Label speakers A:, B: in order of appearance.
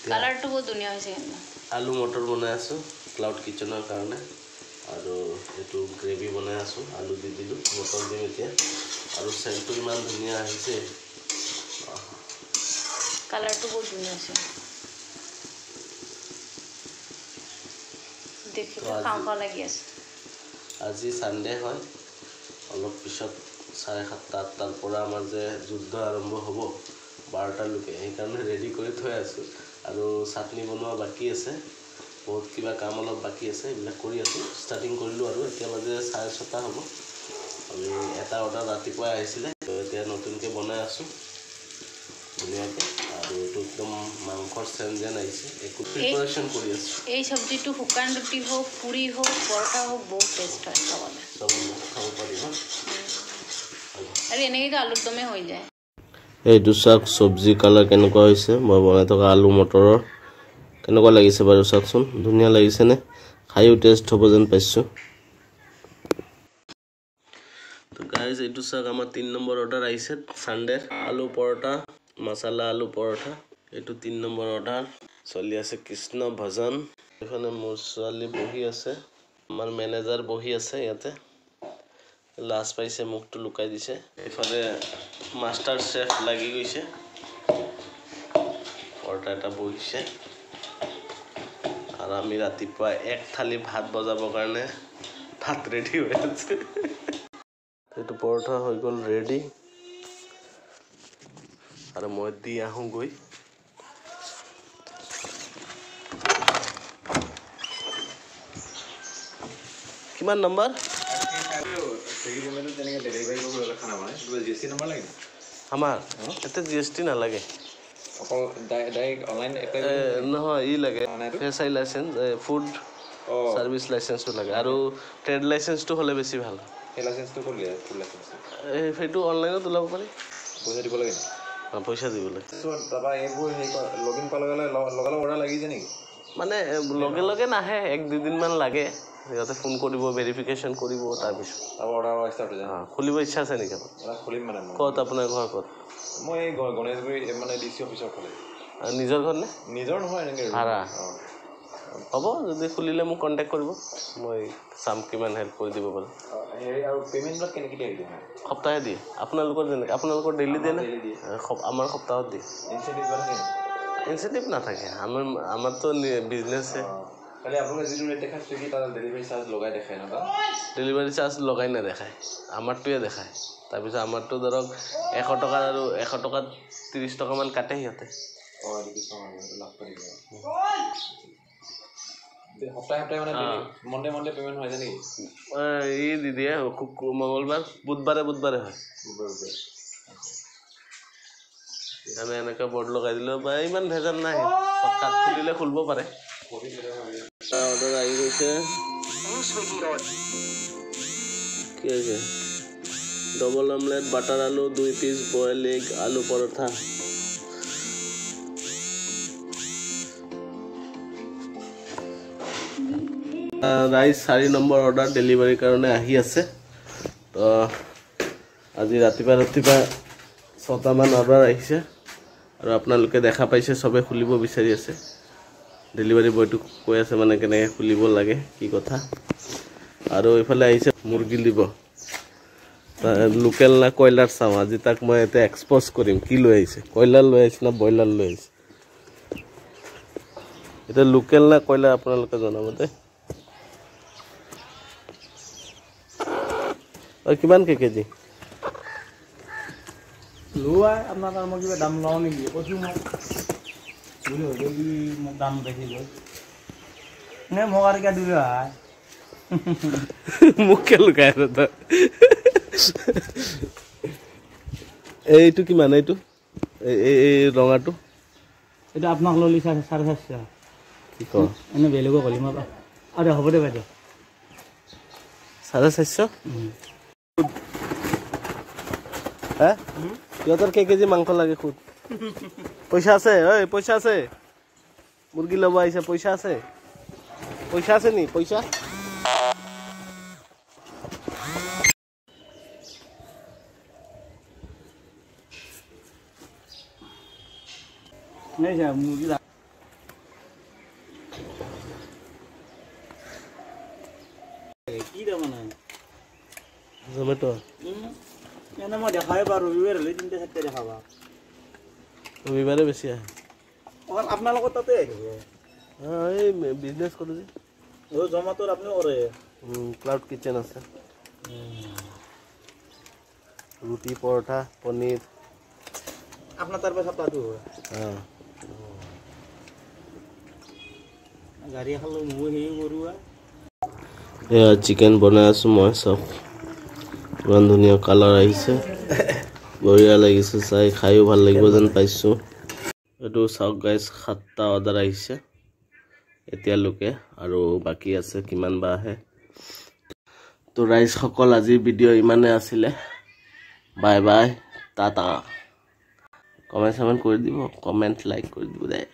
A: কালাৰটো বহুত ধুনীয়া হৈছে কিন্তু।
B: আলু মটৰ বনাই আছোঁ ক্লাউড কিচেনৰ কাৰণে, আৰু এইটো গ্ৰেভি বনাই আছোঁ। আলু দি দিলোঁ, মটৰ দিম এতিয়া। আৰু চেণ্টটো ইমান ধুনীয়া আহিছে,
A: কালাৰটো বহুত ধুনীয়া হৈছে, দেখি খাওঁ খাওঁ লাগি আছে।
B: আজি ছানডে হয়, অলপ পিছত 7:30 8টাৰ পৰা আমাৰ যে যুদ্ধ আৰম্ভ হ'ব 12টালৈকে, সেইকাৰণে ৰেডি কৰি থৈ আছোঁ। আৰু চাটনি বনোৱা বাকী আছে, বহুত কিবা কাম অলপ বাকী আছে, এইবিলাক কৰি আছোঁ। ষ্টাৰ্টিং কৰিলোঁ আৰু এতিয়া বাজে 6:30 হ'ব। আমি এটা অৰ্ডাৰ ৰাতিপুৱাই আহিছিলে, তো এতিয়া নতুনকৈ বনাই আছোঁ ধুনীয়াকৈ। আৰু এইটো একদম মাংসৰ চেন যেন আহিছে, একো প্ৰিপাৰেশ্যন কৰি আছোঁ।
A: এই চব্জিটো শুকান ৰুটি হওক, পুৰি হওক, পৰঠা হওক, বহুত টেষ্ট হয় খাবলৈ।
B: চব খাব পাৰিব।
A: আৰু এনেকৈতো আলুৰ দমে হৈ যায়।
B: এইটো চাওক চব্জি কালাৰ কেনেকুৱা হৈছে, মই বনাই থকা আলু মটৰৰ কেনেকুৱা লাগিছে বাৰু চাওকচোন, ধুনীয়া লাগিছেনে? খায়ো টেষ্ট হ'ব যেন পাইছোঁ। তো গাইজ এইটো চাওক আমাৰ 3 নম্বৰ অৰ্ডাৰ আহিছে ছানডেৰ, আলু পৰঠা, মছলা আলু পৰঠা। এইটো 3 নম্বৰ অৰ্ডাৰ চলি আছে কৃষ্ণ ভজন। এইফালে মোৰ ছোৱালী বহি আছে, আমাৰ মেনেজাৰ বহি আছে ইয়াতে, লাজ পাইছে, মুখটো লুকাই দিছে। এইফালে মাষ্টাৰ চেফ লাগি গৈছে, পৰঠা এটা বহিছে। আৰু আমি ৰাতিপুৱা এক থালি ভাত বজাবৰ কাৰণে ভাত ৰেডি হৈ আছে। এইটো পৰঠা হৈ গ'ল ৰেডি, আৰু মই দি আহোঁ গৈ। কিমান নম্বৰ? আমাৰ ইয়াতে GST নালাগে, নহয় ই লাগে ফেচাই লাইচেঞ্চ, ফুড ছাৰ্ভিচ লাইচেঞ্চটো লাগে, আৰু ট্ৰেড লাইচেঞ্চটো হ'লে বেছি ভাল। সেইটো অনলাইনত ওলাব পাৰি,
C: পইচা দিব লাগে।
B: পইচা দিব লাগে। মানে লগে লগে নাহে, 1-2 দিনমান লাগে। সিহঁতে ফোন কৰিব, ভেৰিফিকেশ্যন কৰিব, তাৰপিছত খুলিব। ইচ্ছা আছে নেকি আপোনাৰ?
C: খুলিম মানে।
B: ক'ত আপোনাৰ ঘৰ? ক'ত?
C: মই এই গণেশগুৰি মানে ডি চি অফিচৰ ফালে।
B: নিজৰ ঘৰ নে?
C: নিজৰ নহয়, এনেকৈ
B: ভাড়া। হ'ব, যদি খুলিলে মোক কণ্টেক্ট কৰিব, মই চাম কিমান হেল্প কৰি দিব পাৰোঁ।
C: হেৰি আৰু পে'মেণ্টবিলাক কেনেকৈ দিয়ে?
B: সপ্তাহে দিয়ে। আপোনালোকৰ যেনেকৈ, আপোনালোকৰ ডেইলি দিয়ে নে? আমাৰ সপ্তাহত দিয়ে। ইনচেণ্টিভ নাথাকে, আমাৰতো বিজনেছে। ডেলিভাৰী চাৰ্জ লগাই নেদেখায়, আমাৰটোৱে দেখায়। তাৰপিছত আমাৰটো ধৰক 100 টকাৰ আৰু 100 টকাত 30 টকামান কাটে সিহঁতে। ই দি দিয়ে মঙলবাৰ, বুধবাৰে বুধবাৰে হয়। মানে এনেকৈ বৰ্ড লগাই দিলেও বা ইমান ভেজাল নাই, কাট খুলিলে খুলিব পাৰে। অৰ্ডাৰ আহি গৈছে, কি হৈছে? ডবল অমলেট, বাটাৰ আলু 2 পিচ, বইল এগ, আলু পৰঠা। ৰাইজ 4 নম্বৰ অৰ্ডাৰ ডেলিভাৰীৰ কাৰণে আহি আছে। তো আজি ৰাতিপুৱা ৰাতিপুৱা 6টামান অৰ্ডাৰ আহিছে, আৰু আপোনালোকে দেখা পাইছে চবে খুলিব বিচাৰি আছে। ডেলিভাৰী বয়টোক কৈ আছে মানে কেনেকৈ খুলিব লাগে, কি কথা। আৰু এইফালে আহিছে মুৰ্গী দিব, লোকেল না কয়লাৰ চাওঁ। আজি তাক মই এতিয়া এক্সপ'জ কৰিম, কি লৈ আহিছে, কয়লাৰ লৈ আহিছে না ব্ৰইলাৰ লৈ আহিছে। এতিয়া লোকেল না কয়লাৰ আপোনালোকে জনাব দেই। কিমানকে কেজি
D: লোৱা? আপোনাৰ তাৰ মই কিবা দাম লওঁ নেকি? কৈছোঁ মই বুলি হ'লে কি মোক দাম বেছি কয় নে? মোক আৰু কিয় দিলে হয়?
B: মোক কিয় লুকাই আছে তই? এইটো কিমান? এইটো এই ৰঙাটো?
D: এইটো আপোনাক ল'লি 450।
B: কি কওঁ?
D: এনে বেলেগক হ'লে মই আৰে হ'ব দে বাইদেউ।
B: 450? হে, সিহঁতৰ কেই কেজি মাংস লাগে সুধ। পইচা আছে? ঐ পইচা আছে? মুৰ্গী ল'ব আহিছে, পইচা আছে? পইচা আছে নি? পইচা
D: মুৰ্গী।
B: জমেট'।
D: এনে মই দেখাই পাওঁ, ৰবিবাৰ হ'লে তিনিটা চাৰিটা দেখা পাওঁ।
B: ৰবিবাৰে বেছি আহে।
D: অকল আপোনালোকৰ তাতে আহি থাকে?
B: অঁ, এই বিজনেছ কৰোঁ যে।
D: অঁ, জমেট'ৰ আপুনিও কৰে?
B: ক্লাউড কিটচেন আছে, ৰুটি, পৰঠা, পনীৰ।
D: আপোনাৰ তাৰ পৰা চাপ্লাইটো হয়?
B: অঁ।
D: গাড়ী এখন লৈ ময়ো হেৰি কৰোঁ।
B: এয়া চিকেন বনাই আছোঁ মই। চব ইমান ধুনীয়া কালাৰ আহিছে, বঢ়িয়া লাগিছে চাই, খায়ো ভাল লাগিব যেন পাইছোঁ। এইটো চাওক গাইজ, 7টা অৰ্ডাৰ আহিছে এতিয়ালৈকে আৰু বাকী আছে, কিমান বা আহে। তো ৰাইজসকল, আজিৰ ভিডিঅ' ইমানে আছিলে। Bye bye, Tata. কমেণ্ট চমেণ্ট কৰি দিব, কমেণ্ট লাইক কৰি দিব দেই।